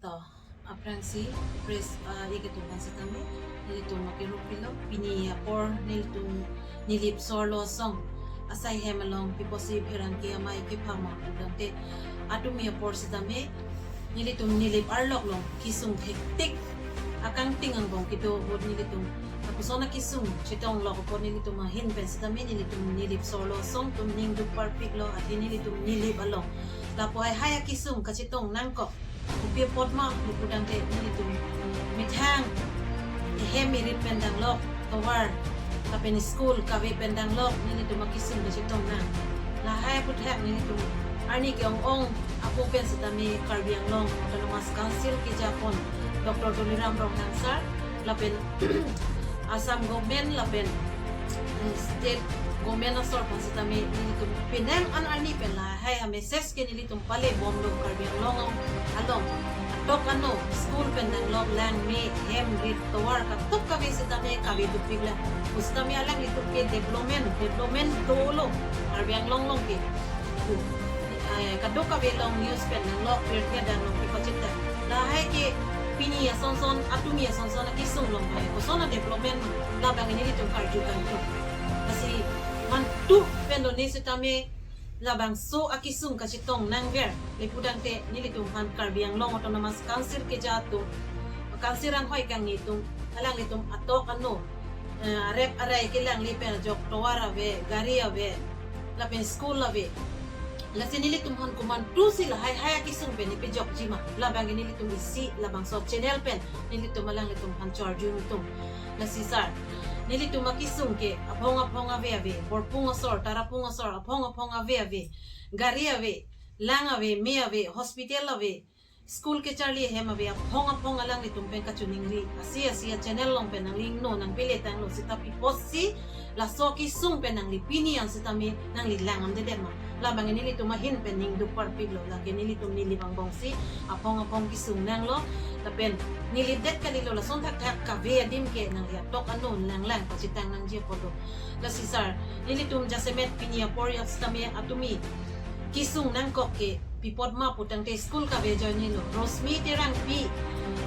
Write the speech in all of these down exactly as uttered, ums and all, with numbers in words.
To, aphrangsi press, ah, iketum aphan sitame nelitum akiruk pilo, pini apor nelitum Nilip Sorlo Asong asai hem along pi apotsi pherangke amei kepha ma pudamte, atumi apor sitame nelitum Nilip arlok along kesung thektik, akangting angbong kedo ahut nelitum lapuson akesung chetonglok apot nelitum ahin pen sitame nelitum Nilip Sorlo Asong atum ning duk parpiklo, athe nelitum Nilip along lapu haihai akesung kachetong nangkok. Kopi apot ma pu pudamte nelitum methang ehem erit pen danglok, tovar lapen school kave pen danglok nelitum akesung kachetong nang. Lahai aphuthak nelitum arni ke-ong-ong apo pen sitame Karbi Anglong Autonomous Council kejapon Doctor Tuliram Ronghang sir lapen Assam government lapen, eh, state government asor aphan sitame nelitum penang an arni pen lahai a-message ke nelitum pale bomlo, Karbi Anglong along atok ano school pen danglok, lang me hem rit tovar katok kave sitame kave dukpiklo. Pusitame alanglitum ke development, development dolo Karbi Anglong along ke. Pu, eh, kadokave along news pen danglok, pirthe danglok, pi pachit ta. Lahai ke pini asonson, atumi asonson akesung along hai koson a-development labang nelitum karju kangtung. Lasi mantu pen lone sitame labangso akesung kachetong nangver le pudamte nelitum aphan Karbi Anglong Autonomous Council keja atum, council anghoi kangni atum, alanglitum atok ano, eh, arep arai kelang le pen ajok tovar ave, gari ave, lapen school ave. Lasi nelitum aphan komantusi lahai hai akesung pen nepejokji ma, labang nelitum isi labangso channel pen nelitum alanglitum aphan charju nangtung. Lasi sir, nelitum akesung ke aphong aphong ave ave, Borpung asor, Tarapung asor, aphong aphong ave ave, gari ave, lang ave, me ave, hospital ave, school kecharli ahem ave, aphong aphong alanglitum pen kachiningri, asi asi a-channel along pen nangli ingno nangpele tanglo, seta pi apotsi laso akesung pen nangli pini an sitame nangli lang amdedet ma. Labang nelitum ahin pen ning duk parpiklo, lake nelitum Nilip angbongsi aphong aphong kesung nanglo, lapen Nilip det kalilo, lason thakthak kave adim ke nangli atok ano nanglang pachitang nangji apotlo. Lasi sir, nelitum jasemet pini apor ya sitame atumi kesung nangkok ke pi apot ma putangte school kave ajoinelo. Rosmi Terangpi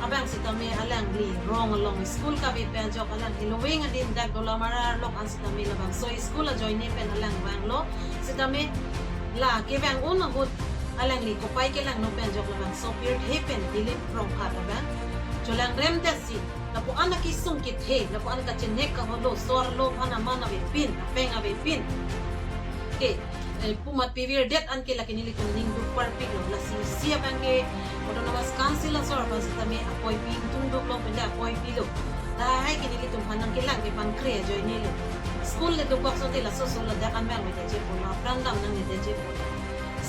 abang sitame alangli rong along school kave pen ajok alang Hiloweng adin dak Dolamara arlok an sitame labangso school ajoine pen alang vanglo. Sitame la kevang un ahut alangli kopai kelangno pen ajok labangso pirthe pen Dilip Rongphat abang cholangrem detsi lapu-an akesung kethe, lapu-an kachenek kaholo, sorlo aphan aman avepin, apeng avepin ke, eh, pu amat pivir det an ke lake nelitum ning duk parpiklo. Lasi isi abang ke Autonomous Council asor aphan sitame apoipi ingtung duklo, pende apoipilo. Lahai ke nelitum aphan nangkelang ke pankre ajoinelo. School le dokok asonte laso so ladak an vang avedet je apotlo, apran dam nangnedet je apotlo.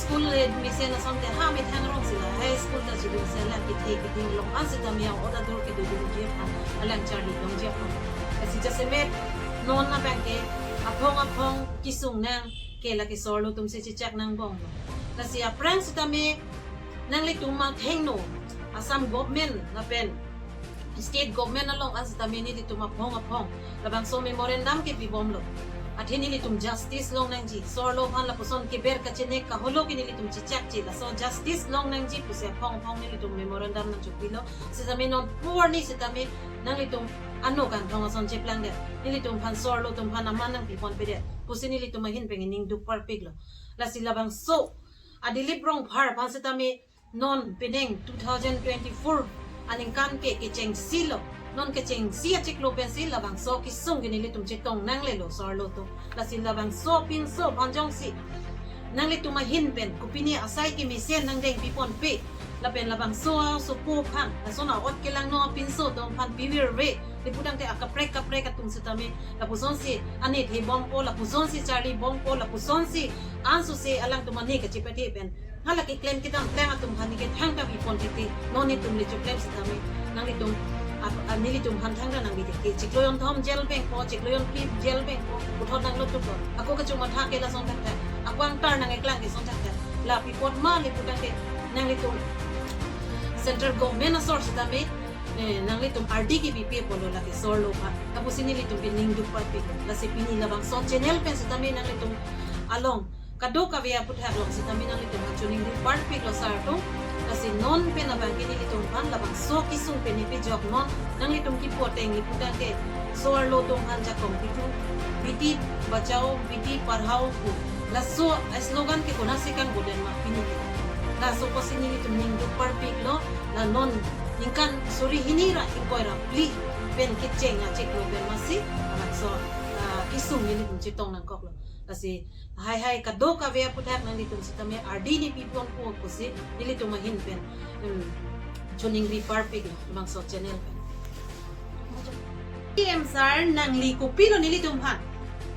School le mesen asonte ha methang rongsi lahai school ta chidun si alang kethe keding along an sitame a-order dur kedodunji aphan alang charli longji aphan. Lasi jasemet non abang ke aphong aphong kesung nang ke lake sorlo atumsi chechak nangbomlo. Lasi aphrang sitame nanglitum athengno Assam government lapen state government along an sitame nelitum aphong aphong labangso memorandum kepibomlo. Athe nelitum justice long nangji, sorlo aphan lapuson keber kachenek kaholo ke nelitum chechakche, laso justice long nangji pusi aphong aphong nelitum memorandum nangchopilo. Sitame non pu arni sitame nanglitum ano kangthong ason cheplangdet, nelitum aphan sorlo atum aphan aman nangpiponpedet pusi nelitum ahin pen ning duk parpiklo. Lasi labangso a-Dilip Rongphat aphan sitame non penang two thousand twenty-four aningkan ke kechengsi lo. Non kechengsi achiklo pensi labangso kesung ke nelitum chetong nanglelo sorlo atum. Lasi labangso pinso aphan jongsi nanglitum ahin pen kopine asai kemesen nangdengpiponpe, lapen labangso asopo aphan, lason a-ot kelangno apinso atum aphan pivirve, le pudamte akaprek kaprek atum sitame lapusonsi anethe bompo, lapusonsi charli bompo, lapusonsi ansose alangtum ane kachepathe pen hala keklem kedam plang atum aphan neke thangta pipon titi, non nelitum le choklem sitame nanglitum ap-, a, nelitum aphan thangta nangbi titi. Chiklo jonthom jail vangpo, chiklo jonphli jail vangpo, puthot nanglo tukpo. Ako kachomatha ke lason thakthak, ako angtar nangkeklang ke son thakthak. La pi apot ma le pudamte nanglitum central government asor sitame, eh, nanglitum ardi kebipi apotlo lake sorlo aphan. Lapusi nelitum pen ning duk parpiklo. Lasi pini labangso channel pen sitame nanglitum along kadokave aphuthak along sitame nanglitum achuning duk parpiklo sar atum. Lasi non pen abang ke nelitum Labangso kesung pen ipijok non, nanglitum kipu ateng le putangte, so-arlo atum aphan jakong pitu, "Beti bachao, beti padhao" pu. Laso slogan ke konatsi kangboden ma pini ke. Laso apotsi nelitum ningduk parpiklo, la non ningkan suri hini ra ingkoi ra phli pen kecheng achiklo pen masi, labangso, ah, kesung nelitum chetong nangkoklo. Lasi hai hai kadokave aputhak nanglitum sitame ardi ni pipon po pusi nelitum ahin pen, em, choningri parpiklo labangso channel pen. C E M sir, nangli kopilo nelitum aphan?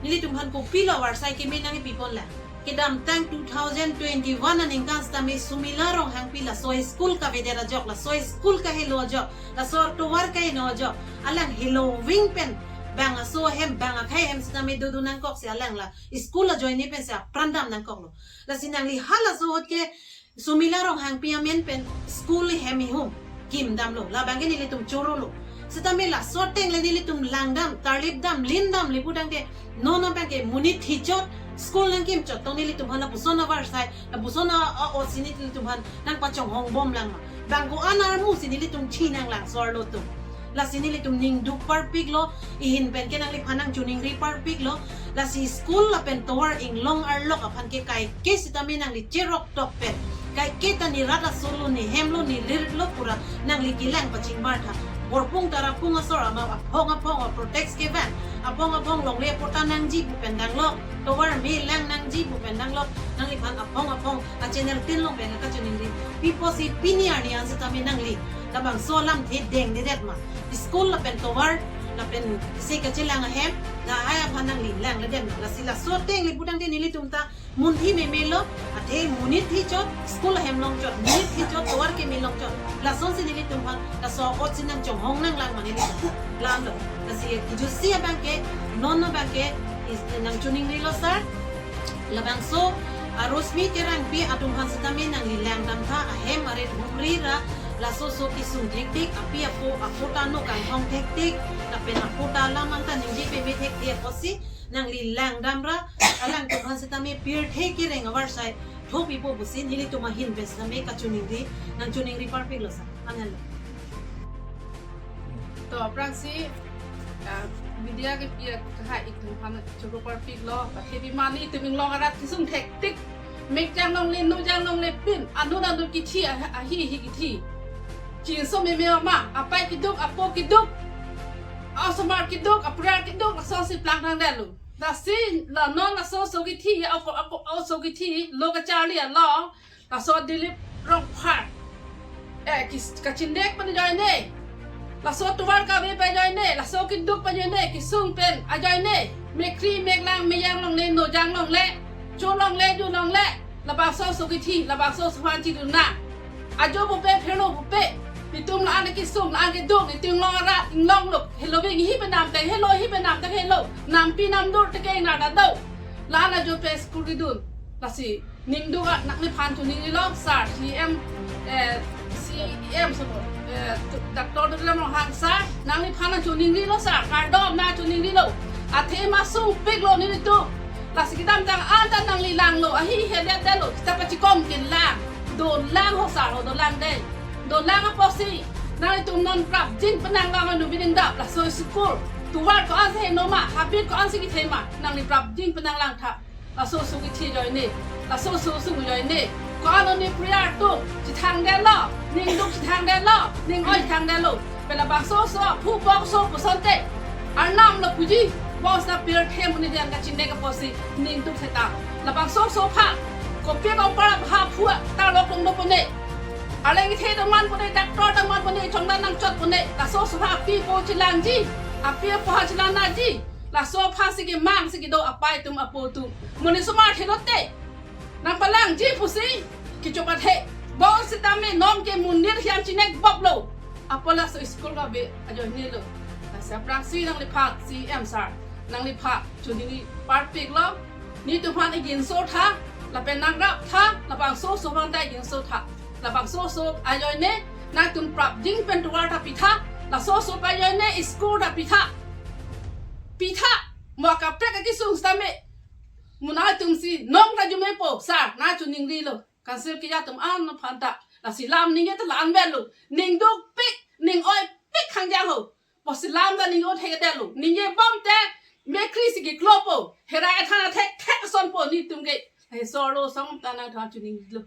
Nelitum aphan kopilo avarsai keme nangpipon la? Kedamtang two thousand twenty-one aningkan sitame Sumila Ronghangpi laso school kavedet ajok, laso school kahelo ajok, laso tovar kaheno ajok, alang heloving pen bang aso ahem, bang akhei ahem sitame dodo nangkoksi alang la school ajoine pensi apran dam nangkoklo. Lasi nangli halaso ahut ke Sumila Ronghangpi amen pen school hem ihum kim damlo, labang ke nelitum chorolo. Sitame laso ateng le nelitum langdam, tarlip dam, lin dam le putangte, non abang ke monit hichot school nangkim chot tong nelitum aphan lapuson avarsai, lapuson a, a, ot si nelitum aphan nangpachonghong bom lang ma? Bang ko-an armu si nelitum chinang lang so-arlo atum? Lasi nelitum ningduk parpiklo, ihin pen ke nangliphan nangchoningri parpiklo. Lasi school lapen tovar inglong arlok aphan ke kaike sitame nangli cherok tok pen, kaike ta ne rat aso lo, ne hem lo, ne lir lo pura nangli kelang pachingbar tha. Borpung tarapung asor ama aphong aphong a-protest kevang, aphong aphong longle patta nangji pu pen danglok, tovar me lang nangji pu pen danglok, nangliphan aphong aphong a-channel tin along pen kachoningri. Pi apotsi pini arni an sitame nangli labangso alamthe dengdedet ma? School lapen tovar lapen isi kachelang ahem lahai aphan nangli langledet ma? Lasi laso ateng le putangte nelitum ta munthi memelo, athe monit hichot, school ahem longchot, monit hichot, tovar keme longchot, lasonsi nelitum aphan laso ot si nangchonghong nanglang ma nelitum? Lamlo. Lasi kejutsi abang ke, non abang ke, is, nangchoningrilo sir. Labangso, ah, Rosmi Terangpi atum aphan sitame nangli langdam tha, ahem arit humri ra laso so kesung thektik, api apo, apo ta no kanghong thektik, lapen apo ta alam angta ningje peme thektik apotsi nangli langdam ra, alangtum aphan sitame pirthe kereng avarsai thopipo pusi nelitum ahin pen sitame kachoningri, nangchoningri parpiklo sir. Ananlo. To aphrangsi, ah, media kepi akehai itum aphan choro parpiklo, pathepi mani itum inglong arat kesung thektik. Mek jang longle, no jang longle pin, anut anut kithi, ah, ahi ahi kithi. Chinso meme ma, apei keduk, apo keduk, asomar keduk, apuriar keduk, lasonsi plangthang detlo. Lasi la non laso oso kithi, ako, ako, oso kithi lo kacharli along, laso Dilip Rongphar, eh, kis-, kachindek pen ajoine, laso tovar kave pen ajoine, laso keduk pen ajoine, kesung pen ajoine, mekri meklang, mejang longle, nojang longle, cho longle, ju longle, labangso oso kithi, labangso oso aphan chidun nang. Ajo pupe, phelo pupe, netum la-an kesung, la-an keduk, netum inglong arat, inglong lok, heloving hi penam te, helo hi penam te, helo, nampi namdur te ke na da do. La-an ajo pen school kedun. Lasi ningduk a nangliphan choningrilo sir, C E M, eh, C E M so, eh, Doctor Tuliram Ronghang sir, nangliphan nangchoningrilo sir, kardom nangchoningrilo. Athema sungpiklo nelitum. Lasi kedamtang anta nangli langlo, ahi hedet detlo, kita pachikong kelang. Dolang ho sir ho, dolang dei. Dolang apotsi nanglitum non prapjin penang lang anu biding dap, laso school tovar ko-ansi heno ma, habit ko-ansi kethe ma, nangli prapjin penang lang tha. Laso oso kithi ajoine, laso oso sung ajoine, ko-an oni puriar atum chethang detlo, ningduk chethang detlo, ning-oi chethang detlo. Pen labangso oso aphu bokso pusonte, arnam lo puji, bokso pirthe monit an kachindek apotsi ningduk seta. Labangso oso aphan kopi kongpar apha phu ta lok long do pone. Arleng kethe dongman pone, doctor dongman pone, chongdan nangchot pone. Laso oso aphan api apo chelangji, api apo ha chelangji. Laso aphansi kemangsi kedo apei atum apo atum. Monit osomar thelote nangpalangji pusi kecho pathe. Bong sitame non ke monit hiam chinek boblo. Apot laso school kave ajoinelo. Lasi aphrangsi nangliphan C E M sir, nangliphan choningri parpiklo. Netum aphan iginso tha, lapen nangrap tha, labangso oso aphan ta iginso tha. Labangso oso ajoine nangtum prapjin pen tovar ta pitha, laso oso pen ajoine school ta pitha. Pitha, mo kaprek akesung sitame, mo nangtumsi nong ta jumepo, sir, nangchoningrilo. Council keja atum an aphan ta Lasi lam ningje ta la-an avelo. Ning dukpik, ning oipik hangjang ho. Pusi lam ta ning othek det lo. Ningje bom te mekkri si keklopo. Herai than athek thek asonpo netum ke. He sorlo song ta nangthan choninglo.